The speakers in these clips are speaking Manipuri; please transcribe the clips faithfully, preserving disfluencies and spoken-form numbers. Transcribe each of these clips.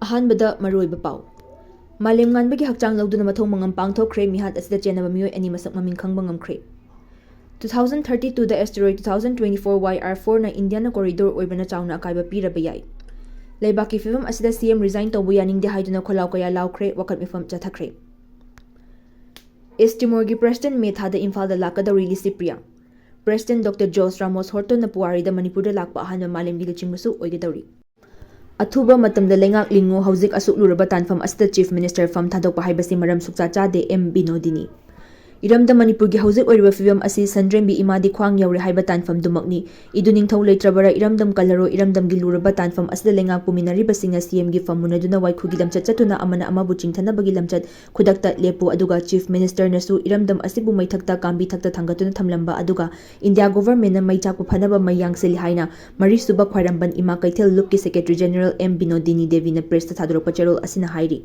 ꯑꯍꯥꯟꯕꯗ ꯃꯔꯨꯑꯣꯏꯕ ꯄꯥꯎ꯫ ꯃꯥꯂꯦꯝ ꯉꯥꯟꯕꯒꯤ ꯍꯛꯆꯥꯡ ꯂꯧꯗꯨꯅ ꯃꯊꯧ ꯃꯉꯝ ꯄꯥꯡꯊꯣꯛꯈ꯭ꯔꯦ꯫ ꯃꯤꯍꯥꯠ ꯑꯁꯤꯗ ꯆꯦꯟꯅꯕ ꯃꯤꯑꯣꯏ ꯑꯅꯤ ꯃꯁꯛ ꯃꯃꯤꯡ ꯈꯪꯕ ꯉꯝꯈ꯭ꯔꯦ꯫ Two thousand thirty two ꯗ asteroid two thousand twenty four Y R four ꯅ ꯏꯟꯗꯤꯌꯥꯅ corridor ꯑꯣꯏꯕꯅ ꯆꯥꯎꯅ ꯑꯀꯥꯏꯕ ꯄꯤꯔꯕ ꯌꯥꯏ꯫ ꯂꯩꯕꯥꯛꯀꯤ ꯐꯤꯕꯝ ꯑꯁꯤꯗ C M resign ꯇꯧꯕ ꯌꯥꯅꯤꯡꯗꯦ ꯍꯥꯏꯗꯨꯅ ꯈꯣꯜꯂꯥꯎ ꯀꯌꯥ ꯂꯥꯎꯈ꯭ꯔꯦ, ꯋꯥꯀꯠ ꯃꯤꯐꯝ ꯆꯠꯊꯈ꯭ꯔꯦ꯫ East Timor ꯒꯤ President ꯃꯦ ꯊꯥꯗ ꯏꯝꯐꯥꯜꯗ ꯂꯥꯛꯀꯗꯧꯔꯤ, Licypriya. President Doctor Jose Ramos Horta ꯅ ꯄꯨꯋꯥꯔꯤꯗ ꯃꯅꯤꯄꯨꯔꯗ ꯂꯥꯛꯄ ꯑꯍꯥꯟꯕ ꯃꯥꯂꯦꯝꯒꯤ ꯂꯨꯆꯤꯡꯕꯁꯨ ꯑꯣꯏꯒꯗꯧꯔꯤ꯫ ꯑꯊꯨꯕ ꯃꯇꯝꯗ ꯂꯩꯉꯥꯛ ꯂꯤꯡꯉꯨ, ꯍꯧꯖꯤꯛ ꯑꯁꯨꯛ ꯂꯨꯔꯕ ꯇꯥꯟꯐꯝ ꯑꯁꯤꯗ Chief Minister ꯐꯝ ꯊꯥꯗꯣꯛꯄ ꯍꯥꯏꯕꯁꯤ ꯃꯔꯝ ꯁꯨꯛꯆꯥ ꯆꯥꯗꯦ, ꯑꯦꯝ ꯕꯤꯅꯣꯗꯤꯅꯤ꯫ ꯏꯔꯝꯗꯝ ꯃꯅꯤꯄꯨꯔꯒꯤ ꯍꯧꯖꯤꯛ ꯑꯣꯏꯔꯤꯕ ꯐꯤꯕꯝ ꯑꯁꯤ ꯁꯟꯗ꯭ꯔꯦꯝꯕꯤ ꯏꯃꯥꯗꯤ ꯈ꯭ꯋꯥꯡ ꯌꯧꯔꯦ ꯍꯥꯏꯕ ꯇꯥꯟꯐꯝꯗꯨꯃꯛꯅꯤ꯫ ꯏꯗꯨ ꯅꯤꯡꯊꯧ ꯂꯩꯇ꯭ꯔꯕꯔꯥ ꯏꯔꯝꯗꯝ ꯀꯜꯂꯔꯣꯏ, ꯏꯔꯝꯗꯝꯒꯤ ꯂꯨꯔꯕ ꯇꯥꯟꯐꯝ ꯑꯁꯤꯗ ꯂꯩꯉꯥꯛ ꯄꯨꯃꯤꯟꯅꯔꯤꯕꯁꯤꯡꯅ C M ꯒꯤ ꯐꯝ ꯃꯨꯟꯅꯗꯨꯅ ꯋꯥꯏꯈꯨꯒꯤ ꯂꯝꯆꯠ ꯆꯠꯇꯨꯅ ꯑꯃꯅ ꯑꯃꯕꯨ ꯆꯤꯡꯊꯅꯕꯒꯤ ꯂꯝꯆꯠ ꯈꯨꯗꯛꯇ ꯂꯦꯞꯄꯨ, ꯑꯗꯨꯒ Chief Minister ꯅꯁꯨ ꯏꯔꯝꯗꯝ ꯑꯁꯤꯕꯨ ꯃꯩꯊꯛꯇ ꯀꯥꯝꯕꯤ ꯊꯛꯇ ꯊꯥꯡꯒꯠꯇꯨꯅ ꯊꯝꯂꯝꯕ ꯑꯗꯨꯒ ꯏꯟꯗꯤꯌꯥ government ꯅ ꯃꯩ ꯆꯥꯛꯄ ꯐꯅꯕ ꯃꯩ ꯌꯥꯡꯁꯤꯜꯂꯤ ꯍꯥꯏꯅ ꯃꯔꯤꯁꯨꯕ ꯈ꯭ꯋꯥꯏꯔꯝꯕꯟ ꯏꯃꯥ ꯀꯩꯊꯦꯜ ꯂꯨꯞꯀꯤ Secretary General ꯑꯦꯝ ꯕꯤꯅꯣꯗꯤꯅꯤ ꯗꯦꯕꯤꯅ press ꯇ ꯊꯥꯗꯣꯔꯛꯄ ꯆꯦꯔꯣꯜ ꯑꯁꯤꯅ ꯍꯥꯏꯔꯤ꯫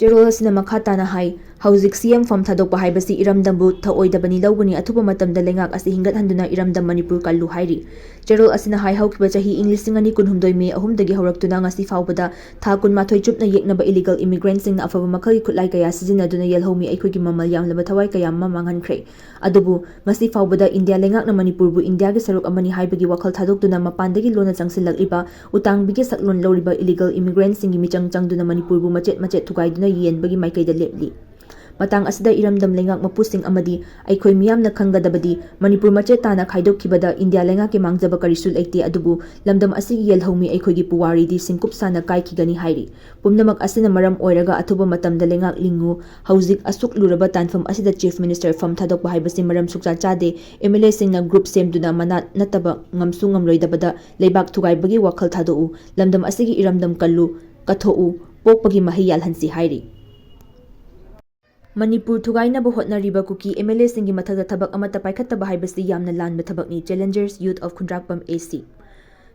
ꯆꯦꯔꯣꯜ ꯑꯁꯤꯅ ꯃꯈꯥ ꯇꯥꯅ ꯍꯥꯏ, ꯍꯧꯖꯤꯛ C M ꯐꯝ ꯊꯥꯗꯣꯛꯄ ꯍꯥꯏꯕꯁꯤ ꯏꯔꯝꯗꯝꯕꯨ ꯊꯑꯣꯏꯗꯕꯅꯤ ꯂꯧꯒꯅꯤ, ꯑꯊꯨꯕ ꯃꯇꯝꯗ ꯂꯩꯉꯥꯛ ꯑꯁꯤ ꯍꯤꯡꯒꯠꯍꯟꯗꯨꯅ ꯏꯔꯝꯗꯝ ꯃꯅꯤꯄꯨꯔ ꯀꯜꯂꯨ ꯍꯥꯏꯔꯤ꯫ ꯆꯦꯔꯣꯜ ꯑꯁꯤꯅ ꯍꯥꯏ, ꯍꯧꯈꯤꯕ ꯆꯍꯤ ꯏꯪ ꯂꯤꯁꯤꯡ ꯑꯅꯤ ꯀꯨꯟꯍꯨꯝꯗꯣꯏ ꯃꯦ ꯑꯍꯨꯝꯗꯒꯤ ꯍꯧꯔꯛꯇꯨꯅ ꯉꯁꯤ ꯐꯥꯎꯕꯗ ꯊꯥ ꯀꯨꯟꯃꯥꯊꯣꯏ ꯆꯨꯞꯅ ꯌꯦꯛꯅꯕ illegal immigrant ꯁꯤꯡꯅ ꯑꯐꯕ ꯃꯈꯜꯒꯤ ꯈꯨꯠꯂꯥꯏ ꯀꯌꯥ ꯁꯤꯖꯤꯟꯅꯗꯨꯅ ꯌꯦꯜꯍꯧꯃꯤ ꯑꯩꯈꯣꯏꯒꯤ ꯃꯃꯜ ꯌꯥꯝꯂꯕ ꯊꯋꯥꯏ ꯀꯌꯥ ꯑꯃ ꯃꯥꯡꯍꯟꯈ꯭ꯔꯦ꯫ ꯑꯗꯨꯕꯨ ꯉꯁꯤ ꯐꯥꯎꯕꯗ ꯏꯟꯗꯤꯌꯥ ꯂꯩꯉꯥꯛꯅ ꯃꯅꯤꯄꯨꯔꯕꯨ ꯏꯟꯗꯤꯌꯥꯒꯤ ꯁꯔꯨꯛ ꯑꯃꯅꯤ ꯍꯥꯏꯕꯒꯤ ꯋꯥꯈꯜ ꯊꯥꯗꯣꯛꯇꯨꯅ ꯃꯄꯥꯟꯗꯒꯤ ꯂꯣꯟꯅ ꯆꯪꯁꯤꯜꯂꯛꯂꯤꯕ, ꯎꯇꯥꯡꯕꯤꯒꯤ ꯁꯛꯂꯣꯟ ꯂꯧꯔꯤꯕ illegal immigrant ꯁꯤꯡꯒꯤ ꯃꯤꯆꯪ ꯆꯪꯗꯨꯅ ꯃꯅꯤꯄꯨꯔꯕꯨ ꯃꯆꯦꯠ ꯃꯆꯦꯠ ꯊꯨꯒꯥꯏꯗꯨꯅ ꯌꯦꯟꯕꯒꯤ ꯃꯥꯏꯀꯩꯗ ꯂꯦꯞꯂꯤ꯫ ꯃꯇꯥꯡ ꯑꯁꯤꯗ ꯏꯔꯝꯗꯝ ꯂꯩꯉꯥꯛ ꯃꯄꯨꯁꯤꯡ ꯑꯃꯗꯤ ꯑꯩꯈꯣꯏ ꯃꯤꯌꯥꯝꯅ ꯈꯪꯒꯗꯕꯗꯤ, ꯃꯅꯤꯄꯨꯔ ꯃꯆꯦꯠ ꯇꯥꯅ ꯈꯥꯏꯗꯣꯛꯈꯤꯕꯗ ꯏꯟꯗꯤꯌꯥ ꯂꯩꯉꯥꯛꯀꯤ ꯃꯥꯡꯖꯕ ꯀꯔꯤꯁꯨ ꯂꯩꯇꯦ, ꯑꯗꯨꯕꯨ ꯂꯝꯗꯝ ꯑꯁꯤꯒꯤ ꯌꯦꯜꯍꯧꯃꯤ ꯑꯩꯈꯣꯏꯒꯤ ꯄꯨꯋꯥꯔꯤꯗꯤ ꯁꯤꯡꯀꯨꯞ ꯁꯥꯅ ꯀꯥꯏꯈꯤꯒꯅꯤ ꯍꯥꯏꯔꯤ꯫ ꯄꯨꯝꯅꯃꯛ ꯑꯁꯤꯅ ꯃꯔꯝ ꯑꯣꯏꯔꯒ ꯑꯊꯨꯕ ꯃꯇꯝꯗ ꯂꯩꯉꯥꯛ ꯂꯤꯡꯉꯨ, ꯍꯧꯖꯤꯛ ꯑꯁꯨꯛ ꯂꯨꯔꯕ ꯇꯥꯟꯐꯝ ꯑꯁꯤꯗ Chief Minister ꯐꯝ ꯊꯥꯗꯣꯛꯄ ꯍꯥꯏꯕꯁꯤ ꯃꯔꯝ ꯁꯨꯛꯆꯥ ꯆꯥꯗꯦ꯫ M L A ꯁꯤꯡꯅ group ꯁꯦꯝꯗꯨꯅ ꯃꯅꯥꯠ ꯅꯠꯇꯕ ꯉꯝꯁꯨ ꯉꯝꯂꯣꯏꯗꯕꯗ ꯂꯩꯕꯥꯛ ꯊꯨꯒꯥꯏꯕꯒꯤ ꯋꯥꯈꯜ ꯊꯥꯗꯣꯛꯎ꯫ ꯂꯝꯗꯝ ꯑꯁꯤꯒꯤ ꯏꯔꯝꯗꯝ ꯀꯜꯂꯨ, ꯀꯠꯊꯣꯛꯎ, ꯄꯣꯛꯄꯒꯤ ꯃꯍꯩ ꯌꯥꯜꯍꯟꯁꯤ ꯍꯥꯏꯔꯤ꯫ ꯃꯅꯤꯄꯨꯔ ꯊꯨꯒꯥꯏꯅꯕ ꯍꯣꯠꯅꯔꯤꯕ ꯀꯨꯀꯤ M L A ꯁꯤꯡꯒꯤ ꯃꯊꯛꯇ ꯊꯕꯛ ꯑꯃꯠꯇ ꯄꯥꯏꯈꯠꯇꯕ ꯍꯥꯏꯕꯁꯤ ꯌꯥꯝꯅ ꯂꯥꯟꯕ ꯊꯕꯛꯅꯤ, Challengers Youth of Khundrakpam A C꯫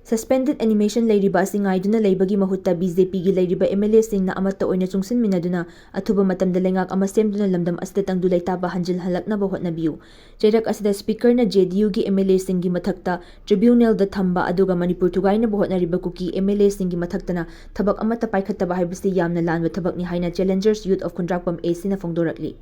Suspended animation ꯂꯩꯔꯤꯕ ꯑꯁꯤ ꯉꯥꯏꯗꯨꯅ ꯂꯩꯕꯒꯤ ꯃꯍꯨꯠꯇ BJPꯒꯤ ꯂꯩꯔꯤꯕ MLAꯁꯤꯡꯅ ꯑꯃꯠꯇ ꯑꯣꯏꯅ ꯆꯨꯡꯁꯤꯟꯃꯤꯟꯅꯗꯨꯅ ꯑꯊꯨꯕ ꯃꯇꯝꯗ ꯂꯩꯉꯥꯛ ꯑꯃ ꯁꯦꯝꯗꯨꯅ ꯂꯝꯗꯝ ꯑꯁꯤꯗ ꯇꯪꯗꯨ ꯂꯩꯇꯥꯕ ꯍꯟꯖꯤꯜꯍꯜꯂꯛꯅꯕ ꯍꯣꯠꯅꯕꯤꯌꯨ꯫ ꯆꯩꯔꯛ ꯑꯁꯤꯗ Speakerꯅ JDUꯒꯤ MLAꯁꯤꯡꯒꯤ ꯃꯊꯛꯇ tribunalꯗ ꯊꯝꯕ ꯑꯗꯨꯒ ꯃꯅꯤꯄꯨꯔ ꯊꯨꯒꯥꯏꯅꯕ ꯍꯣꯠꯅꯔꯤꯕ ꯀꯨꯀꯤ MLAꯁꯤꯡꯒꯤ ꯃꯊꯛꯇꯅ ꯊꯕꯛ ꯑꯃꯠꯇ ꯄꯥꯏꯈꯠꯇꯕ ꯍꯥꯏꯕꯁꯤ ꯌꯥꯝꯅ ꯂꯥꯟꯕ ꯊꯕꯛꯅꯤ ꯍꯥꯏꯅ Challengers Youth of ꯈꯨꯟꯗ꯭ꯔꯥꯛꯄꯝ ACꯅ ꯐꯣꯡꯗꯣꯔꯛꯂꯤ꯫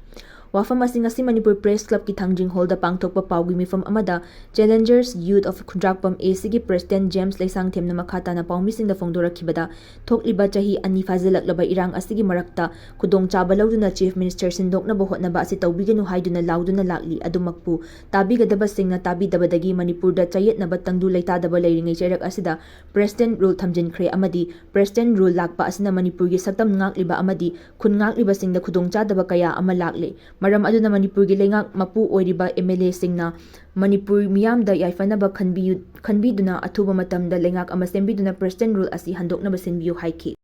ꯋꯥꯐꯝ ꯑꯁꯤ ꯉꯁꯤ ꯃꯅꯤꯄꯨꯔ Press Clubꯀꯤ ꯊꯥꯡꯖꯤꯡ ꯍꯣꯜꯗ ꯄꯥꯡꯊꯣꯛꯄ ꯄꯥꯎꯒꯤ ꯃꯤꯐꯝ ꯑꯃꯗ Challengers Youth of Khundrakpam ACꯒꯤ President James ꯂꯩꯁꯥꯡꯊꯦꯝꯅ ꯃꯈꯥ ꯇꯥꯅ ꯄꯥꯎꯃꯤꯁꯤꯡꯗ ꯐꯣꯡꯗꯣꯔꯛꯈꯤꯕꯗ, ꯊꯣꯛꯂꯤꯕ ꯆꯍꯤ ꯑꯅꯤ ꯐꯥꯖꯤꯜꯂꯛꯂꯕ ꯏꯔꯥꯡ ꯑꯁꯤꯒꯤ ꯃꯔꯛꯇ ꯈꯨꯗꯣꯡꯆꯥꯕ ꯂꯧꯗꯨꯅ Chief Minister ꯁꯤꯟꯗꯣꯛꯅꯕ ꯍꯣꯠꯅꯕ ꯑꯁꯤ ꯇꯧꯕꯤꯒꯅꯨ ꯍꯥꯏꯗꯨꯅ ꯂꯥꯎꯗꯨꯅ ꯂꯥꯛꯂꯤ꯫ ꯑꯗꯨꯃꯛꯄꯨ ꯇꯥꯕꯤꯒꯗꯕꯁꯤꯡꯅ ꯇꯥꯕꯤꯗꯕꯗꯒꯤ ꯃꯅꯤꯄꯨꯔꯗ ꯆꯌꯦꯠꯅꯕ ꯇꯪꯗꯨ ꯂꯩꯇꯥꯗꯕ ꯂꯩꯔꯤꯉꯩ ꯆꯩꯔꯛ ꯑꯁꯤꯗ President Rule ꯊꯝꯖꯤꯟꯈ꯭ꯔꯦ ꯑꯃꯗꯤ President Rule ꯂꯥꯛꯄ ꯑꯁꯤꯅ ꯃꯅꯤꯄꯨꯔꯒꯤ ꯁꯛꯇꯝ ꯉꯥꯛꯂꯤꯕ ꯑꯃꯗꯤ ꯈꯨꯟ ꯉꯥꯛꯂꯤꯕꯁꯤꯡꯗ ꯈꯨꯗꯣꯡꯆꯥꯗꯕ ꯀꯌꯥ ꯑꯃ ꯂꯥꯛꯂꯦ꯫ ꯃꯔꯝ ꯑꯗꯨꯅ ꯃꯅꯤꯄꯨꯔꯒꯤ ꯂꯩꯉꯥꯛ ꯃꯄꯨ ꯑꯣꯏꯔꯤꯕ MLAꯁꯤꯡꯅ ꯃꯅꯤꯄꯨꯔ ꯃꯤꯌꯥꯝꯗ ꯌꯥꯏꯐꯅꯕ ꯈꯟꯕꯤꯌꯨ-, ꯈꯟꯕꯤꯗꯨꯅ ꯑꯊꯨꯕ ꯃꯇꯝꯗ ꯂꯩꯉꯥꯛ ꯑꯃ ꯁꯦꯝꯕꯤꯗꯨꯅ President Rule ꯑꯁꯤ ꯍꯟꯗꯣꯛꯅꯕ ꯁꯤꯟꯕꯤꯌꯨ ꯍꯥꯏꯈꯤ꯫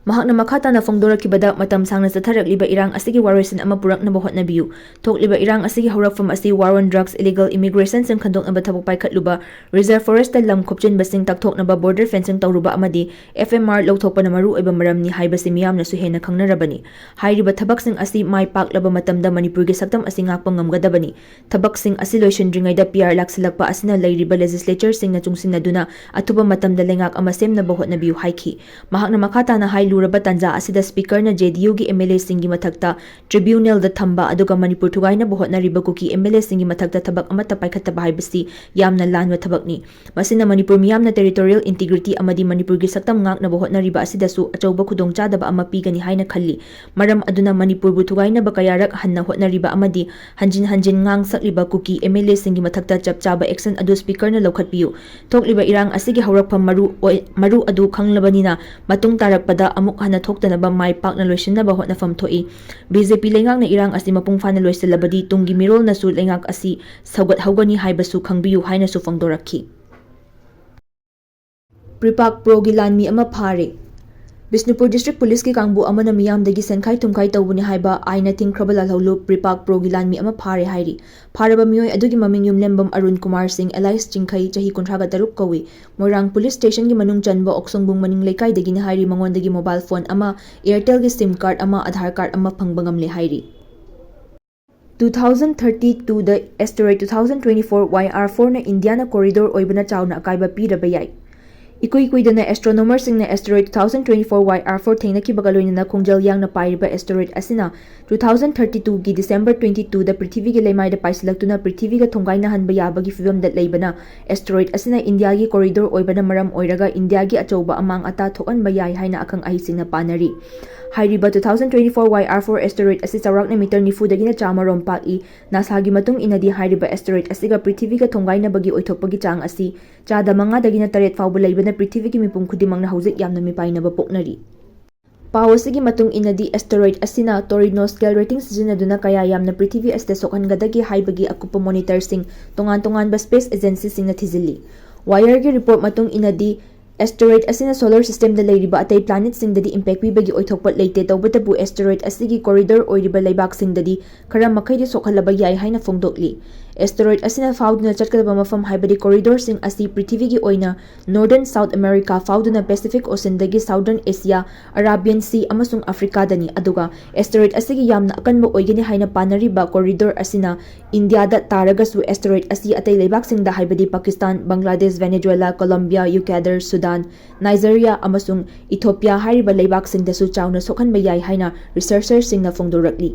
ꯃꯍꯥꯛꯅ ꯃꯈꯥ ꯇꯥꯅ ꯐꯣꯡꯗꯣꯔꯛꯈꯤꯕꯗ, ꯃꯇꯝ ꯁꯥꯡꯅ ꯆꯠꯊꯔꯛꯂꯤꯕ ꯏꯔꯥꯡ ꯑꯁꯤꯒꯤ ꯋꯥꯔꯣꯏꯁꯤꯟ ꯑꯃ ꯄꯨꯔꯛꯅꯕ ꯍꯣꯠꯅꯕꯤꯌꯨ꯫ ꯊꯣꯛꯂꯤꯕ ꯏꯔꯥꯡ ꯑꯁꯤꯒꯤ ꯍꯧꯔꯛꯐꯝ ꯑꯁꯤ war on drugs, illegal immigrationꯁꯤꯡ ꯈꯟꯗꯣꯛꯅꯕ ꯊꯕꯛ ꯄꯥꯏꯈꯠꯂꯨꯕ, reserve forestꯇ ꯂꯝ ꯈꯣꯞꯆꯤꯟꯕꯁꯤꯡ ꯇꯥꯛꯊꯣꯛꯅꯕ border fencing ꯇꯧꯔꯨꯕ ꯑꯃꯗꯤ FMR ꯂꯧꯊꯣꯛꯄꯅ ꯃꯔꯨ ꯑꯣꯏꯕ ꯃꯔꯝꯅꯤ ꯍꯥꯏꯕꯁꯤ ꯃꯤꯌꯥꯝꯅꯁꯨ ꯍꯦꯟꯅ ꯈꯪꯅꯔꯕꯅꯤ꯫ ꯍꯥꯏꯔꯤꯕ ꯊꯕꯛꯁꯤꯡ ꯑꯁꯤ ꯃꯥꯏ ꯄꯥꯛꯂꯕ ꯃꯇꯝꯗ ꯃꯅꯤꯄꯨꯔꯒꯤ ꯁꯛꯇꯝ ꯑꯁꯤ ꯉꯥꯛꯄ ꯉꯝꯒꯗꯕꯅꯤ꯫ ꯊꯕꯛꯁꯤꯡ ꯑꯁꯤ ꯂꯣꯏꯁꯤꯟꯗ꯭ꯔꯤꯉꯩꯗ PR ꯂꯥꯛꯁꯤꯜꯂꯛꯄ ꯑꯁꯤꯅ ꯂꯩꯔꯤꯕ legislatureꯁꯤꯡꯅ ꯆꯨꯡꯁꯤꯟꯅꯗꯨꯅ ꯑꯊꯨꯕ ꯃꯇꯝꯗ ꯂꯩꯉꯥꯛ ꯑꯃ ꯁꯦꯝꯅꯕ ꯍꯣꯠꯅꯕꯤꯌꯨ ꯍꯥꯏꯈꯤ꯫ ꯃꯍꯥꯛꯅ ꯃꯈꯥ ꯇꯥꯅ ꯍꯥꯏ, ꯂꯨꯔꯕ ꯇꯥꯟꯖꯥ ꯑꯁꯤꯗ Speakerꯅ JDUꯒꯤ MLAꯁꯤꯡꯒꯤ ꯃꯊꯛꯇ tribunalꯗ ꯊꯝꯕ ꯑꯗꯨꯒ ꯃꯅꯤꯄꯨꯔ ꯊꯨꯒꯥꯏꯅꯕ ꯍꯣꯠꯅꯔꯤꯕ ꯀꯨꯀꯤ MLAꯁꯤꯡꯒꯤ ꯃꯊꯛꯇ ꯊꯕꯛ ꯑꯃꯠꯇ ꯄꯥꯏꯈꯠꯇꯕ ꯍꯥꯏꯕꯁꯤ ꯌꯥꯝꯅ ꯂꯥꯟꯕ ꯊꯕꯛꯅꯤ꯫ ꯃꯁꯤꯅ ꯃꯅꯤꯄꯨꯔ ꯃꯤꯌꯥꯝꯅ territorial integrity ꯑꯃꯗꯤ ꯃꯅꯤꯄꯨꯔꯒꯤ ꯁꯛꯇꯝ ꯉꯥꯛꯅꯕ ꯍꯣꯠꯅꯔꯤꯕ ꯑꯁꯤꯗꯁꯨ ꯑꯆꯧꯕ ꯈꯨꯗꯣꯡꯆꯥꯗꯕ ꯑꯃ ꯄꯤꯒꯅꯤ ꯍꯥꯏꯅ ꯈꯜꯂꯤ꯫ ꯃꯔꯝ ꯑꯗꯨꯅ ꯃꯅꯤꯄꯨꯔꯕꯨ ꯊꯨꯒꯥꯏꯅꯕ ꯀꯌꯥꯔꯛ ꯍꯟꯅ ꯍꯣꯠꯅꯔꯤꯕ ꯑꯃꯗꯤ ꯍꯟꯖꯤꯟ ꯍꯟꯖꯤꯟ ꯉꯥꯡ ꯁꯛꯂꯤꯕ ꯀꯨꯀꯤ MLAꯁꯤꯡꯒꯤ ꯃꯊꯛꯇ ꯆꯞ ꯆꯥꯕ action ꯑꯗꯨ Speakerꯅ ꯂꯧꯈꯠꯄꯤꯌꯨ꯫ ꯊꯣꯛꯂꯤꯕ ꯏꯔꯥꯡ ꯑꯁꯤꯒꯤ ꯍꯧꯔꯛꯐꯝ ꯃꯔꯨ ꯑꯣꯏ-, ꯃꯔꯨ ꯑꯗꯨ ꯈꯪꯂꯕꯅꯤꯅ, ꯃꯇꯨꯡ ꯇꯥꯔꯛꯄꯗ ꯑꯃꯨꯛ ꯍꯟꯅ ꯊꯣꯛꯇꯅꯕ ꯃꯥꯏ ꯄꯥꯛꯅ ꯂꯣꯏꯁꯤꯟꯅꯕ ꯍꯣꯠꯅꯐꯝ ꯊꯣꯛꯏ꯫ BJP ꯂꯩꯉꯥꯛꯅ ꯏꯔꯥꯡ ꯑꯁꯤ ꯃꯄꯨꯡ ꯐꯥꯅ ꯂꯣꯏꯁꯤꯜꯂꯕꯗꯤ ꯇꯨꯡꯒꯤ ꯃꯤꯔꯣꯜꯅꯁꯨ ꯂꯩꯉꯥꯛ ꯑꯁꯤ ꯁꯧꯒꯠꯍꯧꯒꯅꯤ ꯍꯥꯏꯕꯁꯨ ꯈꯪꯕꯤꯌꯨ ꯍꯥꯏꯅꯁꯨ ꯐꯣꯡꯗꯣꯔꯛꯈꯤ꯫ ꯄ꯭ꯔꯤꯄꯥꯛ ꯄ꯭ꯔꯣꯒꯤ ꯂꯥꯟꯃꯤ ꯑꯃ ꯐꯥꯔꯦ꯫ ꯕꯤꯁꯅꯨꯄꯨꯔ ꯗꯤꯁꯇ꯭ꯔꯤꯛ ꯄꯨꯂꯤꯁꯀꯤ ꯀꯥꯡꯕꯨ ꯑꯃꯅ ꯃꯤꯌꯥꯝꯗꯒꯤ ꯁꯦꯟꯈꯥꯏ ꯊꯨꯝꯈꯥꯏ ꯇꯧꯕꯅꯤ ꯍꯥꯏꯕ ꯑꯥꯏꯟꯅ ꯊꯤꯡꯈ꯭ꯔꯕ ꯂꯥꯜꯍꯧꯂꯨꯞ ꯄ꯭ꯔꯤꯄꯥꯛ ꯄ꯭ꯔꯣꯒꯤ ꯂꯥꯟꯃꯤ ꯑꯃ ꯐꯥꯔꯦ ꯍꯥꯏꯔꯤ꯫ ꯐꯥꯔꯕ ꯃꯤꯑꯣꯏ ꯑꯗꯨꯒꯤ ꯃꯃꯤꯡ ꯌꯨꯝꯂꯦꯝꯕꯝ ꯑꯔꯨꯟ ꯀꯨꯃꯥꯔ ꯁꯤꯡ ꯑꯦꯂꯥꯏꯁ ꯆꯤꯡꯈꯩ, ꯆꯍꯤ ꯀꯨꯟꯊ꯭ꯔꯥꯒ ꯇꯔꯨꯛ ꯀꯧꯏ꯫ ꯃꯣꯏꯔꯥꯡ ꯄꯨꯂꯤꯁ ꯁ꯭ꯇꯦꯁꯟꯒꯤ ꯃꯅꯨꯡ ꯆꯟꯕ ꯑꯣꯛꯁꯣꯡꯕꯨꯡ ꯃꯅꯤꯡ ꯂꯩꯀꯥꯏꯗꯒꯤꯅꯤ ꯍꯥꯏꯔꯤ꯫ ꯃꯉꯣꯟꯗꯒꯤ ꯃꯣꯕꯥꯏꯜ ꯐꯣꯟ ꯑꯃ, ꯑꯦꯌꯔꯇꯦꯜꯒꯤ ꯁꯤꯝ ꯀꯥꯔꯗ ꯑꯃ, ꯑꯙꯥꯔ ꯀꯥꯔꯗ ꯑꯃ ꯐꯪꯕ ꯉꯝꯂꯦ ꯍꯥꯏꯔꯤ꯫ Two thousand thirty two ꯗ asteroid two thousand twenty four Y R four ꯅ ꯏꯟꯗꯤꯌꯥꯅ ꯀꯣꯔꯤꯗꯣꯔ ꯑꯣꯏꯕꯅ ꯆꯥꯎꯅ ꯑꯀꯥꯏꯕ ꯄꯤꯔꯕ ꯌꯥꯏ꯫ ꯏꯀꯨꯏ ꯀꯨꯏꯗꯅ ꯑꯦꯁꯇ꯭ꯔꯣꯅꯣꯃꯔꯁꯤꯡꯅ asteroid two thousand twenty four Y R four ꯊꯦꯡꯅꯈꯤꯕꯒ ꯂꯣꯏꯅꯅ ꯈꯣꯡꯖꯦꯜ ꯌꯥꯡꯅ ꯄꯥꯏꯔꯤꯕ asteroid ꯑꯁꯤꯅ two thousand thirty two ꯒꯤ December twenty two ꯗ ꯄ꯭ꯔꯤꯊꯤꯕꯤꯒꯤ ꯂꯩꯃꯥꯏꯗ ꯄꯥꯏꯁꯤꯜꯂꯛꯇꯨꯅ ꯄ꯭ꯔꯤꯊꯤꯕꯤꯒ ꯊꯣꯡꯒꯥꯏꯅꯍꯟꯕ ꯌꯥꯕꯒꯤ ꯐꯤꯕꯝꯗ ꯂꯩꯕꯅ asteroid ꯑꯁꯤꯅ ꯏꯟꯗꯤꯌꯥꯒꯤ ꯀꯣꯔꯤꯗꯣꯔ ꯑꯣꯏꯕꯅ ꯃꯔꯝ ꯑꯣꯏꯔꯒ ꯏꯟꯗꯤꯌꯥꯒꯤ ꯑꯆꯧꯕ ꯑꯃꯥꯡ ꯑꯇꯥ ꯊꯣꯛꯍꯟꯕ ꯌꯥꯏ ꯍꯥꯏꯅ ꯑꯈꯪ ꯑꯍꯩꯁꯤꯡꯅ ꯄꯥꯅꯔꯤ꯫ ꯍꯥꯏꯔꯤꯕ two thousand twenty four Y R four asteroid ꯑꯁꯤ ꯆꯥꯎꯔꯥꯛꯅ ꯃꯤꯇꯔ ꯅꯤꯐꯨꯗꯒꯤꯅ ꯆꯥꯝꯃꯔꯣꯝ ꯄꯥꯛꯏ꯫ ꯅꯥꯁꯥꯒꯤ ꯃꯇꯨꯡ ꯏꯟꯅꯗꯤ ꯍꯥꯏꯔꯤꯕ asteroid ꯑꯁꯤꯒ ꯄ꯭ꯔꯤꯊꯤꯕꯤꯒ ꯊꯣꯡꯒꯥꯏꯅꯕꯒꯤ ꯑꯣꯏꯊꯣꯛꯄꯒꯤ ꯆꯥꯡ ꯑꯁꯤ ꯆꯥꯗ ꯃꯉꯥꯗꯒꯤꯅ ꯇꯔꯦꯠ ꯐꯥꯎꯕ ꯂꯩꯕꯅ ꯄ꯭ꯔꯤꯊꯤꯕꯤꯒꯤ ꯃꯤꯄꯨꯝ ꯈꯨꯗꯤꯡꯃꯛꯅ ꯍꯧꯖꯤꯛ ꯌꯥꯝꯅ ꯃꯤꯄꯥꯏꯅꯕ ꯄꯣꯛꯅꯔꯤ꯫ ꯄꯥꯎ ꯑꯁꯤꯒꯤ ꯃꯇꯨꯡ ꯏꯟꯅꯗꯤ asteroid ꯑꯁꯤꯅ Torino scale rating ꯁꯤꯖꯤꯟꯅꯗꯨꯅ ꯀꯌꯥ ꯌꯥꯝꯅ ꯄ꯭ꯔꯤꯊꯤꯕꯤ ꯑꯁꯤꯗ ꯁꯣꯛꯍꯟꯒꯗꯒꯦ ꯍꯥꯏꯕꯒꯤ ꯑꯀꯨꯞꯄ ꯃꯣꯅꯤꯇꯔꯁꯤꯡ ꯇꯣꯉꯥꯟ ꯇꯣꯉꯥꯟꯕ space agencyꯁꯤꯡꯅ ꯊꯤꯖꯤꯜꯂꯤ꯫ Wireꯒꯤ report ꯃꯇꯨꯡ ꯏꯟꯅꯗꯤ asteroid ꯑꯁꯤꯅ solar systemꯗ ꯂꯩꯔꯤꯕ ꯑꯇꯩ planetꯁꯤꯡꯗꯗꯤ impact ꯄꯤꯕꯒꯤ ꯑꯣꯏꯊꯣꯛꯄ ꯂꯩꯇꯦ꯫ ꯇꯧꯕꯇꯕꯨ asteroid ꯑꯁꯤꯒꯤ corridor ꯑꯣꯏꯔꯤꯕ ꯂꯩꯕꯥꯛꯁꯤꯡꯗꯗꯤ ꯈꯔ ꯃꯈꯩꯗꯤ ꯁꯣꯛꯍꯜꯂꯕ ꯌꯥꯏ ꯍꯥꯏꯅ ꯐꯣꯡꯗꯣꯛꯂꯤ꯫ Asteroid ꯑꯁꯤꯅ ꯐꯥꯎꯗꯨꯅ ꯆꯠꯀꯗꯕ ꯃꯐꯝ ꯍꯥꯏꯕꯗꯤ corridorꯁꯤꯡ ꯑꯁꯤ ꯄ꯭ꯔꯤꯊꯤꯕꯤꯒꯤ ꯑꯣꯏꯅ Northern South America ꯐꯥꯎꯗꯨꯅ Pacific Oceanꯗꯒꯤ Southern Asia, Arabian Sea ꯑꯃꯁꯨꯡ Africaꯗꯅꯤ꯫ ꯑꯗꯨꯒ asteroid ꯑꯁꯤꯒꯤ ꯌꯥꯝꯅ ꯑꯀꯟꯕ ꯑꯣꯏꯒꯅꯤ ꯍꯥꯏꯅ ꯄꯥꯅꯔꯤꯕ corridor ꯑꯁꯤꯅ ꯏꯟꯗꯤꯌꯥꯗ ꯇꯥꯔꯒꯁꯨ asteroid ꯑꯁꯤ ꯑꯇꯩ ꯂꯩꯕꯥꯛꯁꯤꯡꯗ ꯍꯥꯏꯕꯗꯤ ꯄꯥꯀꯤꯁꯇꯥꯟ, ꯕꯪꯒ꯭ꯂꯥꯗꯦꯁ, ꯚꯦꯅꯦꯖꯨꯋꯦꯂꯥ, ꯀꯣꯂꯝꯕꯤꯌꯥ, ꯏꯀ꯭ꯋꯦꯗꯔ, ꯁꯨꯗꯥꯟ, ꯅꯥꯏꯖꯔꯤꯌꯥ ꯑꯃꯁꯨꯡ ꯏꯊꯣꯄꯤꯌꯥ ꯍꯥꯏꯔꯤꯕ ꯂꯩꯕꯥꯛꯁꯤꯡꯗꯁꯨ ꯆꯥꯎꯅ ꯁꯣꯛꯍꯟꯕ ꯌꯥꯏ ꯍꯥꯏꯅ researcherꯁꯤꯡꯅ ꯐꯣꯡꯗꯣꯔꯛꯂꯤ꯫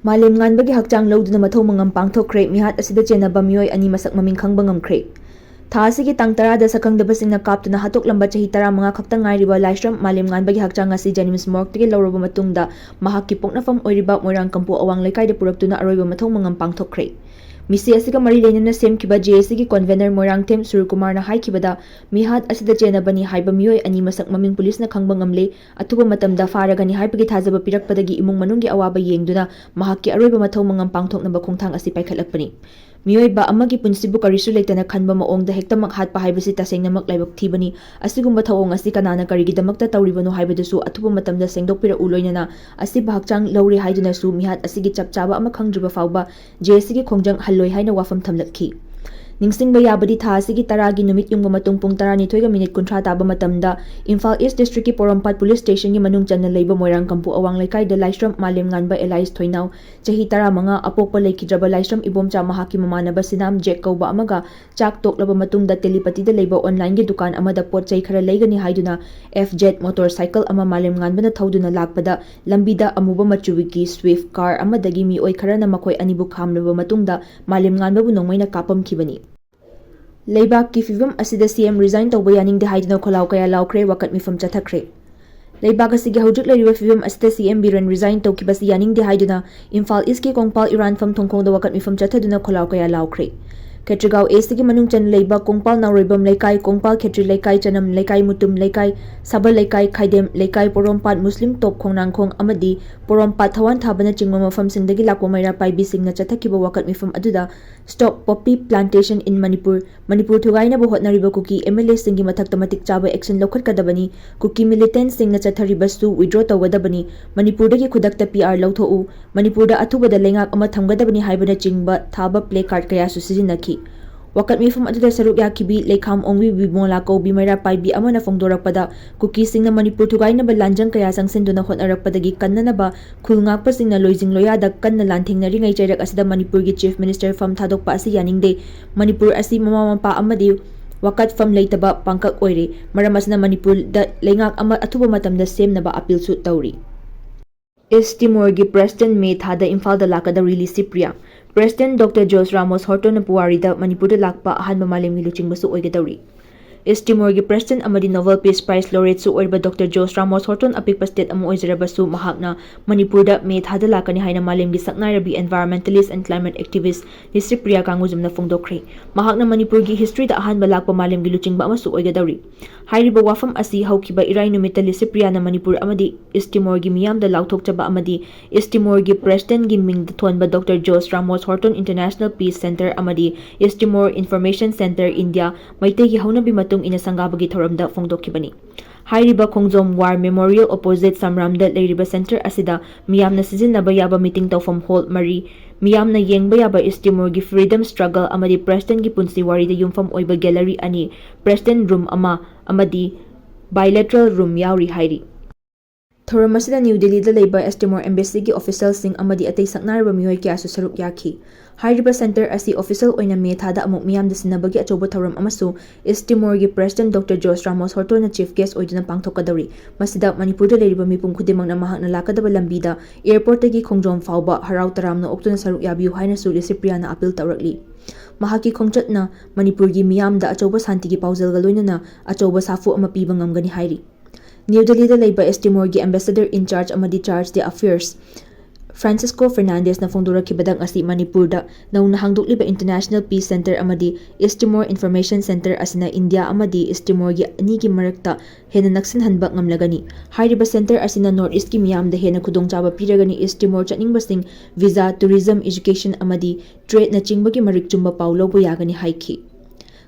ꯃꯥꯂꯦꯝ ꯉꯥꯟꯕꯒꯤ ꯍꯛꯆꯥꯡ ꯂꯧꯗꯨꯅ ꯃꯊꯧ ꯃꯉꯝ ꯄꯥꯡꯊꯣꯛꯈ꯭ꯔꯦ꯫ ꯃꯤꯍꯥꯠ ꯑꯁꯤꯗ ꯆꯦꯟꯅꯕ ꯃꯤꯑꯣꯏ ꯑꯅꯤ ꯃꯁꯛ ꯃꯃꯤꯡ ꯈꯪꯕ ꯉꯝꯈ꯭ꯔꯦ꯫ ꯊꯥ ꯑꯁꯤꯒꯤ ꯇꯥꯡ ꯇꯔꯥꯗ ꯁꯛꯈꯪꯗꯕꯁꯤꯡꯅ ꯀꯥꯞꯇꯨꯅ ꯍꯥꯠꯇꯣꯛꯂꯝꯕ ꯆꯍꯤ ꯇꯔꯥꯃꯉꯥ ꯈꯛꯇ ꯉꯥꯏꯔꯤꯕ ꯂꯥꯏꯁ꯭ꯔꯝ ꯃꯥꯂꯦꯝ ꯉꯥꯟꯕꯒꯤ ꯍꯛꯆꯥꯡ ꯑꯁꯤ JNIMS morgueꯇꯒꯤ ꯂꯧꯔꯕ ꯃꯇꯨꯡꯗ ꯃꯍꯥꯛꯀꯤ ꯄꯣꯛꯅꯐꯝ ꯑꯣꯏꯔꯤꯕ ꯃꯣꯏꯔꯥꯡ ꯀꯝꯄꯨ ꯑꯋꯥꯡ ꯂꯩꯀꯥꯏꯗ ꯄꯨꯔꯛꯇꯨꯅ ꯑꯔꯣꯏꯕ ꯃꯊꯧ ꯃꯉꯝ ꯄꯥꯡꯊꯣꯛꯈ꯭ꯔꯦ꯫ ꯃꯤꯁꯤ ꯑꯁꯤꯒ ꯃꯔꯤ ꯂꯩꯅꯅ ꯁꯦꯝꯈꯤꯕ JACꯒꯤ convener ꯃꯣꯏꯔꯥꯡꯊꯦꯝ ꯁꯨꯔꯀꯨꯃꯥꯔꯅ ꯍꯥꯏꯈꯤꯕꯗ, ꯃꯤꯍꯥꯠ ꯑꯁꯤꯗ ꯆꯦꯟꯅꯕꯅꯤ ꯍꯥꯏꯕ ꯃꯤꯑꯣꯏ ꯑꯅꯤ ꯃꯁꯛ ꯃꯃꯤꯡ ꯄꯨꯂꯤꯁꯅ ꯈꯪꯕ ꯉꯝꯂꯦ꯫ ꯑꯊꯨꯕ ꯃꯇꯝꯗ ꯐꯥꯔꯒꯅꯤ ꯍꯥꯏꯕꯒꯤ ꯊꯥꯖꯕ ꯄꯤꯔꯛꯄꯗꯒꯤ ꯏꯃꯨꯡ ꯃꯅꯨꯡꯒꯤ ꯑꯋꯥꯕ ꯌꯦꯡꯗꯨꯅ ꯃꯍꯥꯛꯀꯤ ꯑꯔꯣꯏꯕ ꯃꯊꯧ ꯃꯉꯝ ꯄꯥꯡꯊꯣꯛꯅꯕ ꯈꯣꯡꯊꯥꯡ ꯑꯁꯤ ꯄꯥꯏꯈꯠꯂꯛꯄꯅꯤ꯫ ꯃꯤꯑꯣꯏꯕ ꯑꯃꯒꯤ ꯄꯨꯟꯁꯤꯕꯨ ꯀꯔꯤꯁꯨ ꯂꯩꯇꯅ ꯈꯟꯕ ꯃꯑꯣꯡꯗ ꯍꯦꯛꯇꯃꯛ ꯍꯥꯠꯄ ꯍꯥꯏꯕꯁꯤ ꯇꯁꯦꯡꯅꯃꯛ ꯂꯥꯏꯕꯛ ꯊꯤꯕꯅꯤ꯫ ꯑꯁꯤꯒꯨꯝꯕ ꯊꯧꯑꯣꯡ ꯑꯁꯤ ꯀꯅꯥꯅ ꯀꯔꯤꯒꯤꯗꯃꯛꯇ ꯇꯧꯔꯤꯕꯅꯣ ꯍꯥꯏꯕꯗꯨꯁꯨ ꯑꯊꯨꯕ ꯃꯇꯝꯗ ꯁꯦꯡꯗꯣꯛꯄꯤꯔꯛꯎ, ꯂꯣꯏꯅꯅ ꯑꯁꯤꯕ ꯍꯛꯆꯥꯡ ꯂꯧꯔꯦ ꯍꯥꯏꯗꯨꯅꯁꯨ ꯃꯤꯍꯥꯠ ꯑꯁꯤꯒꯤ ꯆꯞ ꯆꯥꯕ ꯑꯃ ꯈꯪꯗ꯭ꯔꯤꯕ ꯐꯥꯎꯕ ꯖꯦ ꯑꯦꯁ ꯁꯤꯒꯤ ꯈꯣꯡꯖꯪ ꯍꯜꯂꯣꯏ ꯍꯥꯏꯅ ꯋꯥꯐꯝ ꯊꯝꯂꯛꯈꯤ꯫ ꯅꯤꯡꯁꯤꯡꯕ ꯌꯥꯕꯗꯤ, ꯊꯥ ꯑꯁꯤꯒꯤ ꯇꯔꯥꯒꯤ ꯅꯨꯃꯤꯠ ꯌꯨꯡꯕ ꯃꯇꯨꯡ ꯄꯨꯡ ꯇꯔꯥꯅꯤꯊꯣꯏꯒ ꯃꯤꯅꯤꯠ ꯀꯨꯟꯊ꯭ꯔꯥ ꯇꯥꯕ ꯃꯇꯝꯗ ꯏꯝꯐꯥꯜ ꯏꯁ ꯗꯤꯁꯇ꯭ꯔꯤꯛꯀꯤ ꯄꯣꯔꯣꯝꯄꯥꯠ ꯄꯨꯂꯤꯁ ꯁ꯭ꯇꯦꯁꯟꯒꯤ ꯃꯅꯨꯡ ꯆꯟꯅ ꯂꯩꯕ ꯃꯣꯏꯔꯥꯡ ꯀꯝꯄꯨ ꯑꯋꯥꯡ ꯂꯩꯀꯥꯏꯗ ꯂꯥꯏꯁ꯭ꯔꯝ ꯃꯥꯂꯦꯝꯉꯥꯟꯕ alias ꯊꯣꯏꯅꯥꯎ, ꯆꯍꯤ ꯇꯔꯥꯃꯉꯥ, ꯑꯄꯣꯛꯄ ꯂꯩꯈꯤꯗ꯭ꯔꯕ ꯂꯥꯏꯁ꯭ꯔꯝ ꯏꯕꯣꯝꯆꯥ ꯃꯍꯥꯛꯀꯤ ꯃꯃꯥꯟꯅꯕ ꯁꯤꯅꯥꯝ ꯖꯦꯛ ꯀꯧꯕ ꯑꯃꯒ ꯆꯥꯛ ꯇꯣꯛꯂꯕ ꯃꯇꯨꯡꯗ ꯇꯦꯂꯤꯄꯇꯤꯗ ꯂꯩꯕ ꯑꯣꯟꯂꯥꯏꯟꯒꯤ ꯗꯨꯀꯥꯟ ꯑꯃꯗ ꯄꯣꯠ ꯆꯩ ꯈꯔ ꯂꯩꯒꯅꯤ ꯍꯥꯏꯗꯨꯅ ꯑꯦꯐ ꯖꯦꯠ ꯃꯣꯇꯣꯔ ꯁꯥꯏꯀꯜ ꯑꯃ ꯃꯥꯂꯦꯝꯉꯥꯟꯕꯅ ꯊꯧꯗꯨꯅ ꯂꯥꯛꯄꯗ ꯂꯝꯕꯤꯗ ꯑꯃꯨꯕ ꯃꯆꯨꯒꯤ ꯁ꯭ꯋꯤꯐ ꯀꯥꯔ ꯑꯃꯗꯒꯤ ꯃꯤꯑꯣꯏ ꯈꯔꯅ ꯃꯈꯣꯏ ꯑꯅꯤꯕꯨ ꯈꯥꯝꯂꯕ ꯃꯇꯨꯡꯗ ꯃꯥꯂꯦꯝꯉꯥꯟꯕꯕꯨ ꯅꯣꯡꯃꯩꯅ ꯀꯥꯞꯄꯝꯈꯤꯕꯅꯤ꯫ ꯂꯩꯕꯥꯛꯀꯤ ꯐꯤꯕꯝ ꯑꯁꯤꯗ ꯁꯤ ꯑꯦꯝ resign ꯇꯧꯕ ꯌꯥꯅꯤꯡꯗꯦ ꯍꯥꯏꯗꯨꯅ ꯈꯣꯜꯂꯥꯎ ꯀꯌꯥ ꯂꯥꯎꯈ꯭ꯔꯦ, ꯋꯥꯀꯠ ꯃꯤꯐꯝ ꯆꯠꯊꯈ꯭ꯔꯦ꯫ ꯂꯩꯕꯥꯛ ꯑꯁꯤꯒꯤ ꯍꯧꯖꯤꯛ ꯂꯩꯔꯤꯕ ꯐꯤꯕꯝ ꯑꯁꯤꯗ ꯁꯤ ꯑꯦꯝ ꯕꯤꯔꯦꯟ resign ꯇꯧꯈꯤꯕꯁꯤ ꯌꯥꯅꯤꯡꯗꯦ ꯍꯥꯏꯗꯨꯅ ꯏꯝꯐꯥꯜ ꯏꯁꯀꯤ ꯀꯣꯡꯄꯥꯜ ꯏꯔꯥꯟꯐꯝ ꯊꯣꯡꯈꯣꯡꯗ ꯋꯥꯀꯠ ꯃꯤꯐꯝ ꯆꯠꯊꯗꯨꯅ ꯈꯣꯜꯂꯥꯎ ꯀꯌꯥ ꯂꯥꯎꯈ꯭ꯔꯦ꯫ ꯈꯦꯇ꯭ꯔꯤꯒꯥꯎ ꯑꯦꯁꯇꯒꯤ ꯃꯅꯨꯡ ꯆꯟꯅ ꯂꯩꯕ ꯀꯣꯡꯄꯥꯜ ꯅꯥꯎꯔꯩꯕꯝ ꯂꯩꯀꯥꯏ, ꯀꯣꯡꯄꯥꯜ ꯈꯦꯇ꯭ꯔꯤ ꯂꯩꯀꯥꯏ, ꯆꯅꯝ ꯂꯩꯀꯥꯏ, ꯃꯨꯇꯨꯝ ꯂꯩꯀꯥꯏ, ꯁꯥꯕꯜ ꯂꯩꯀꯥꯏ, ꯈꯥꯏꯗꯦꯝ ꯂꯩꯀꯥꯏ, ꯄꯣꯔꯣꯝꯄꯥꯠ ꯃꯨꯁꯂꯤꯝ ꯇꯣꯞ ꯈꯣꯡꯅꯥꯡꯈꯣꯡ ꯑꯃꯗꯤ ꯄꯣꯔꯣꯝꯄꯥꯠ ꯊꯋꯥꯟ ꯊꯥꯕꯅꯆꯤꯡꯕ ꯃꯐꯝꯁꯤꯡꯗꯒꯤ ꯂꯥꯛꯄ ꯃꯩꯔꯥ ꯄꯥꯏꯕꯤꯁꯤꯡꯅ ꯆꯠꯊꯈꯤꯕ ꯋꯥꯀꯠ ꯃꯤꯐꯝ ꯑꯗꯨꯗ Stop Poppy Plantation in Manipur, Manipur ꯊꯨꯒꯥꯏꯅꯕ ꯍꯣꯠꯅꯔꯤꯕ ꯀꯨꯀꯤ ꯑꯦꯝ ꯑꯦꯜ ꯑꯦꯁꯤꯡꯒꯤ ꯃꯊꯛꯇ ꯃꯇꯤꯛ ꯆꯥꯕ action ꯂꯧꯈꯠꯀꯗꯕꯅꯤ, ꯀꯨꯀꯤ militantꯁꯤꯡꯅ ꯆꯠꯊꯔꯤꯕꯁꯨ withdraw ꯇꯧꯒꯗꯕꯅꯤ, ꯃꯅꯤꯄꯨꯔꯗꯒꯤ ꯈꯨꯗꯛꯇ ꯄꯤ ꯑꯥꯔ ꯂꯧꯊꯣꯛꯎ, ꯃꯅꯤꯄꯨꯔꯗ ꯑꯊꯨꯕꯗ ꯂꯩꯉꯥꯛ ꯑꯃ ꯊꯝꯒꯗꯕꯅꯤ ꯍꯥꯏꯕꯅꯆꯤꯡꯕ ꯊꯥꯕ placard ꯀꯌꯥꯁꯨ ꯁꯤꯖꯤꯟꯅꯈꯤ꯫ ꯋꯥꯀꯠ ꯃꯤꯐꯝ ꯑꯗꯨꯗ ꯁꯔꯨꯛ ꯌꯥꯈꯤꯕꯤ ꯂꯩꯈꯥꯝ ꯑꯣꯡꯕꯤ ꯕꯤꯃꯣꯂꯥ ꯀꯧꯕꯤ ꯃꯩꯔꯥ ꯄꯥꯏꯕꯤ ꯑꯃꯅ ꯐꯣꯡꯗꯣꯔꯛꯄꯗ, ꯀꯨꯀꯤꯁꯤꯡꯅ ꯃꯅꯤꯄꯨꯔ ꯊꯨꯒꯥꯏꯅꯕ ꯂꯥꯟꯖꯪ ꯀꯌꯥ ꯆꯪꯁꯤꯟꯗꯨꯅ ꯍꯣꯠꯅꯔꯛꯄꯗꯒꯤ ꯀꯟꯅꯅꯕ ꯈꯨꯜ ꯉꯥꯛꯄꯁꯤꯡꯅ ꯂꯣꯏꯖꯤꯡ ꯂꯣꯌꯥꯗ ꯀꯟꯅ ꯂꯥꯟꯊꯦꯡꯅꯔꯤꯉꯩ ꯆꯩꯔꯛ ꯑꯁꯤꯗ ꯃꯅꯤꯄꯨꯔꯒꯤ Chief Minister ꯐꯝ ꯊꯥꯗꯣꯛꯄ ꯑꯁꯤ ꯌꯥꯅꯤꯡꯗꯦ꯫ ꯃꯅꯤꯄꯨꯔ ꯑꯁꯤ ꯃꯃꯥ ꯃꯄꯥ ꯑꯃꯗꯤ ꯋꯥꯀꯠꯐꯝ ꯂꯩꯇꯕ ꯄꯥꯡꯀꯛ ꯑꯣꯏꯔꯦ꯫ ꯃꯔꯝ ꯑꯁꯤꯅ ꯃꯅꯤꯄꯨꯔꯗ ꯂꯩꯉꯥꯛ ꯑꯃ ꯑꯊꯨꯕ ꯃꯇꯝꯗ ꯁꯦꯝꯅꯕ appealꯁꯨ ꯇꯧꯔꯤ꯫ ꯏꯁ ꯇꯤꯃꯣꯔꯒꯤ President ꯃꯦ ꯊꯥꯗ ꯏꯝꯐꯥꯜꯗ ꯂꯥꯛꯀꯗꯧꯔꯤ Licypriya. President Doctor Jose Ramos Hortoꯅ ꯄꯨꯋꯥꯔꯤꯗ ꯃꯅꯤꯄꯨꯔꯗ ꯂꯥꯛꯄ ꯑꯍꯥꯟꯕ ꯃꯥꯂꯦꯝꯒꯤ ꯂꯨꯆꯤꯡꯕꯁꯨ ꯑꯣꯏꯒꯗꯧꯔꯤ꯫ ꯏꯁ ꯇꯤꯃꯣꯔꯒꯤ ꯄ꯭ꯔꯦꯁꯤꯗꯦꯟꯠ ꯑꯃꯗꯤ ꯅꯣꯕꯦꯜ ꯄꯤꯁ ꯄ꯭ꯔꯥꯏꯖ ꯂꯣꯔꯦꯠꯁꯨ ꯑꯣꯏꯔꯤꯕ ꯗꯣꯛꯇꯔ ꯖꯣꯔꯖ ꯔꯥꯃꯣꯁ ꯍꯣꯔꯇꯣꯟ ꯑꯄꯤꯛꯄ ꯁ꯭ꯇꯦꯠ ꯑꯃ ꯑꯣꯏꯖꯔꯕꯁꯨ, ꯃꯍꯥꯛꯅ ꯃꯅꯤꯄꯨꯔꯗ ꯃꯦ ꯊꯥꯗ ꯂꯥꯛꯀꯅꯤ ꯍꯥꯏꯅ ꯃꯥꯂꯦꯝꯒꯤ ꯁꯛꯅꯥꯏꯔꯕꯤ environmentalist and climate activist Licypriya ꯀꯥꯡꯒꯨꯖꯝꯅ ꯐꯣꯡꯗꯣꯛꯈ꯭ꯔꯦ꯫ ꯃꯍꯥꯛꯅ ꯃꯅꯤꯄꯨꯔꯒꯤ ꯍꯤꯁꯇ꯭ꯔꯤꯗ ꯑꯍꯥꯟꯕ ꯂꯥꯛꯄ ꯃꯥꯂꯦꯝꯒꯤ ꯂꯨꯆꯤꯡꯕ ꯑꯃꯁꯨ ꯑꯣꯏꯒꯗꯧꯔꯤ꯫ ꯍꯥꯏꯔꯤꯕ ꯋꯥꯐꯝ ꯑꯁꯤ ꯍꯧꯈꯤꯕ ꯏꯔꯥꯏ ꯅꯨꯃꯤꯠꯇ ꯂꯤꯁꯤꯄ꯭ꯔꯤꯌꯥꯅ ꯃꯅꯤꯄꯨꯔ ꯑꯃꯗꯤ ꯏꯁ ꯇꯤꯃꯣꯔꯒꯤ ꯃꯤꯌꯥꯝꯗ ꯂꯥꯎꯊꯣꯛꯆꯕ ꯑꯃꯗꯤ ꯏꯁ ꯇꯤꯃꯣꯔꯒꯤ ꯄ꯭ꯔꯦꯁꯤꯗꯦꯟꯠꯒꯤ ꯃꯤꯡꯗ ꯊꯣꯟꯕ ꯗꯣꯛꯇꯔ ꯖꯣꯔꯖ Ramos Horta international peace centre ꯑꯃꯗꯤ East Timor information centre India ꯃꯩꯇꯩꯒꯤ ꯍꯧꯅꯕꯤ ꯃꯇꯨꯡ ꯏꯟꯅ ꯁꯪꯒꯥꯕꯒꯤ ꯊꯧꯔꯝꯗ ꯐꯣꯡꯗꯣꯛꯈꯤꯕꯅꯤ꯫ ꯍꯥꯏꯔꯤꯕ ꯈꯣꯡꯖꯣꯝ ꯋꯥꯔ ꯃꯦꯃꯣꯔꯤꯌꯦꯜ ꯑꯣꯄꯣꯖꯤꯠ ꯁꯝꯔꯥꯝꯗ ꯂꯩꯔꯤꯕ ꯁꯦꯟꯇꯔ ꯑꯁꯤꯗ ꯃꯤꯌꯥꯝꯅ ꯁꯤꯖꯤꯟꯅꯕ ꯌꯥꯕ ꯃꯤꯇꯤꯡ ꯇꯧꯐꯝ ꯍꯣꯜ ꯃꯔꯤ, ꯃꯤꯌꯥꯝꯅ ꯌꯦꯡꯕ ꯌꯥꯕ ꯏꯁ ꯇꯤꯃꯣꯔꯒꯤ ꯐ꯭ꯔꯤꯗꯝ ꯁ꯭ꯇ꯭ꯔꯒꯜ ꯑꯃꯗꯤ ꯄ꯭ꯔꯦꯁꯤꯗꯦꯟꯠꯒꯤ ꯄꯨꯟꯁꯤ ꯋꯥꯔꯤꯗ ꯌꯨꯝꯐꯝ ꯑꯣꯏꯕ ꯒꯦꯂꯔꯤ ꯑꯅꯤ, ꯄ꯭ꯔꯦꯁꯤꯗꯦꯟꯠ ꯔꯨꯝ ꯑꯃ ꯑꯃꯗꯤ bilateral ꯔꯨꯝ ꯌꯥꯎꯔꯤ ꯍꯥꯏꯔꯤ꯫ ꯊꯧꯔꯝ ꯑꯁꯤꯗ ꯅ꯭ꯌꯨ ꯗꯤꯜꯂꯤꯗ ꯂꯩꯕ ꯏꯁ ꯇꯤꯃꯣꯔ embassy ꯒꯤ official ꯁꯤꯡ ꯑꯃꯗꯤ ꯑꯇꯩ ꯁꯛꯅꯥꯏꯔꯕ ꯃꯤꯑꯣꯏ ꯀꯌꯥꯁꯨ ꯁꯔꯨꯛ ꯌꯥꯈꯤ꯫ ꯍꯥꯏꯔꯤꯕ ꯁꯦꯟꯇꯔ ꯑꯁꯤ official ꯑꯣꯏꯅ ꯃꯦ ꯊꯥꯗ ꯑꯃꯨꯛ ꯃꯤꯌꯥꯝꯗ ꯁꯤꯟꯅꯕꯒꯤ ꯑꯆꯧꯕ ꯊꯧꯔꯝ ꯑꯃꯁꯨ ꯏꯁ ꯇꯤꯃꯣꯔꯒꯤ ꯄ꯭ꯔꯦꯁꯤꯗꯦꯟꯠ ꯗꯣꯛꯇꯔ ꯖꯣꯔꯖ ꯔꯥꯃꯣꯁ ꯍꯣꯔꯇꯣꯟꯅ ꯆꯤꯐ ꯒꯦꯁ ꯑꯣꯏꯗꯨꯅ ꯄꯥꯡꯊꯣꯛꯀꯗꯧꯔꯤ꯫ ꯃꯁꯤꯗ ꯃꯅꯤꯄꯨꯔꯗ ꯂꯩꯔꯤꯕ ꯃꯤꯄꯨꯝ ꯈꯨꯗꯤꯡꯃꯛꯅ ꯃꯍꯥꯛꯅ ꯂꯥꯛꯀꯗꯕ ꯂꯝꯕꯤꯗ ꯑꯦꯌꯔꯄꯣꯔꯠꯇꯒꯤ ꯈꯣꯡꯖꯣꯝ ꯐꯥꯎꯕ ꯍꯔꯥꯎ ꯇꯔꯥꯝꯅ ꯑꯣꯛꯇꯨꯅ ꯁꯔꯨꯛ ꯌꯥꯕꯤꯌꯨ ꯍꯥꯏꯅꯁꯨ ꯂꯤꯁꯤꯄ꯭ꯔꯤꯌꯥꯅ ꯑꯄꯤꯜ ꯇꯧꯔꯛꯂꯤ꯫ ꯃꯍꯥꯛꯀꯤ ꯈꯣꯡꯆꯠꯅ ꯃꯅꯤꯄꯨꯔꯒꯤ ꯃꯤꯌꯥꯝꯗ ꯑꯆꯧꯕ ꯁꯥꯟꯇꯤꯒꯤ ꯄꯥꯎꯖꯦꯜꯒ ꯂꯣꯏꯅꯅ ꯑꯆꯧꯕ ꯁꯥꯐꯨ ꯑꯃ ꯄꯤꯕ ꯉꯝꯒꯅꯤ ꯍꯥꯏꯔꯤ꯫ ꯅ꯭ꯌꯨ ꯗꯤꯜꯂꯤꯗ ꯂꯩꯕ ꯏꯁ ꯇꯤꯃꯣꯔꯒꯤ ambassador in charge ꯑꯃꯗꯤ charge d'affaires ꯐ꯭ꯔꯥꯟꯁꯤꯁꯀꯣ ꯐꯦꯔꯅꯥꯟꯗꯦꯁꯅ ꯐꯣꯡꯗꯣꯔꯛꯈꯤꯕꯗ, ꯉꯁꯤ ꯃꯅꯤꯄꯨꯔꯗ ꯅꯧꯅ ꯍꯥꯡꯗꯣꯛꯂꯤꯕ International Peace Centre ꯑꯃꯗꯤ East Timor Information Centre ꯑꯁꯤꯅ ꯏꯟꯗꯤꯌꯥ ꯑꯃꯗꯤ ꯏꯁ ꯇꯤꯃꯣꯔꯒꯤ ꯑꯅꯤꯒꯤ ꯃꯔꯛꯇ ꯍꯦꯟꯅ ꯅꯛꯁꯤꯟꯍꯟꯕ ꯉꯝꯂꯒꯅꯤ꯫ ꯍꯥꯏꯔꯤꯕ ꯁꯦꯟꯇꯔ ꯑꯁꯤꯅ ꯅꯣꯔꯠ ꯏꯁ꯭ꯠꯀꯤ ꯃꯤꯌꯥꯝꯗ ꯍꯦꯟꯅ ꯈꯨꯗꯣꯡꯆꯥꯕ ꯄꯤꯔꯒꯅꯤ꯫ ꯏꯁ ꯇꯤꯃꯣꯔ ꯆꯠꯅꯤꯡꯕꯁꯤꯡ visa, tourism, education ꯑꯃꯗꯤ trade ꯅꯆꯤꯡꯕꯒꯤ ꯃꯔꯤꯛ ꯆꯨꯝꯕ ꯄꯥꯎ ꯂꯧꯕ ꯌꯥꯒꯅꯤ ꯍꯥꯏꯈꯤ꯫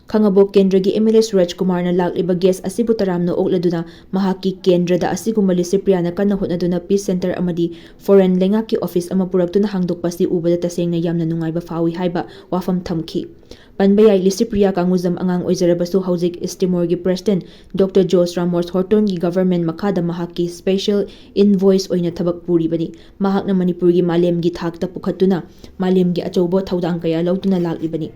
ꯈꯥꯉꯕꯣꯛ ꯀꯦꯟꯗ꯭ꯔꯒꯤ MLA ꯁꯨꯔꯖ ꯀꯨꯃꯥꯔꯅ ꯂꯥꯛꯂꯤꯕ guest ꯑꯁꯤꯕꯨ ꯇꯔꯥꯝꯅ ꯑꯣꯛꯂꯗꯨꯅ ꯃꯍꯥꯛꯀꯤ ꯀꯦꯟꯗ꯭ꯔꯗ ꯑꯁꯤꯒꯨꯝꯕ ꯂꯤꯁꯤꯄ꯭ꯔꯤꯌꯥꯅ ꯀꯟꯅ ꯍꯣꯠꯅꯗꯨꯅ peace centre ꯑꯃꯗꯤ foreign ꯂꯩꯉꯥꯛꯀꯤ office ꯑꯃ ꯄꯨꯔꯛꯇꯨꯅ ꯍꯥꯡꯗꯣꯛꯄ ꯑꯁꯤ ꯎꯕꯗ ꯇꯁꯦꯡꯅ ꯌꯥꯝꯅ ꯅꯨꯡꯉꯥꯏꯕ ꯐꯥꯎꯏ ꯍꯥꯏꯕ ꯋꯥꯐꯝ ꯊꯝꯈꯤ꯫ ꯄꯟꯕ ꯌꯥꯏ, ꯂꯤꯁꯤꯄ꯭ꯔꯤꯌꯥ ꯀꯥꯡꯉꯨꯖꯝ ꯑꯉꯥꯡ ꯑꯣꯏꯖꯔꯕꯁꯨ ꯍꯧꯖꯤꯛ ꯏꯁ ꯇꯤꯃꯣꯔꯒꯤ ꯄ꯭ꯔꯦꯁꯤꯗꯦꯟꯠ ꯗꯣꯛꯇꯔ ꯖꯣꯔꯖ ꯔꯥꯃꯣꯁ ꯍꯣꯔꯇꯣꯟꯒꯤ government ꯃꯈꯥꯗ ꯃꯍꯥꯛꯀꯤ special envoy ꯑꯣꯏꯅ ꯊꯕꯛ ꯄꯨꯔꯤꯕꯅꯤ꯫ ꯃꯍꯥꯛꯅ ꯃꯅꯤꯄꯨꯔꯒꯤ ꯃꯥꯂꯦꯝꯒꯤ ꯊꯥꯛꯇ ꯄꯨꯈꯠꯇꯨꯅ ꯃꯥꯂꯦꯝꯒꯤ ꯑꯆꯧꯕ ꯊꯧꯗꯥꯡ ꯀꯌꯥ ꯂꯧꯗꯨꯅ ꯂꯥꯛꯂꯤꯕꯅꯤ꯫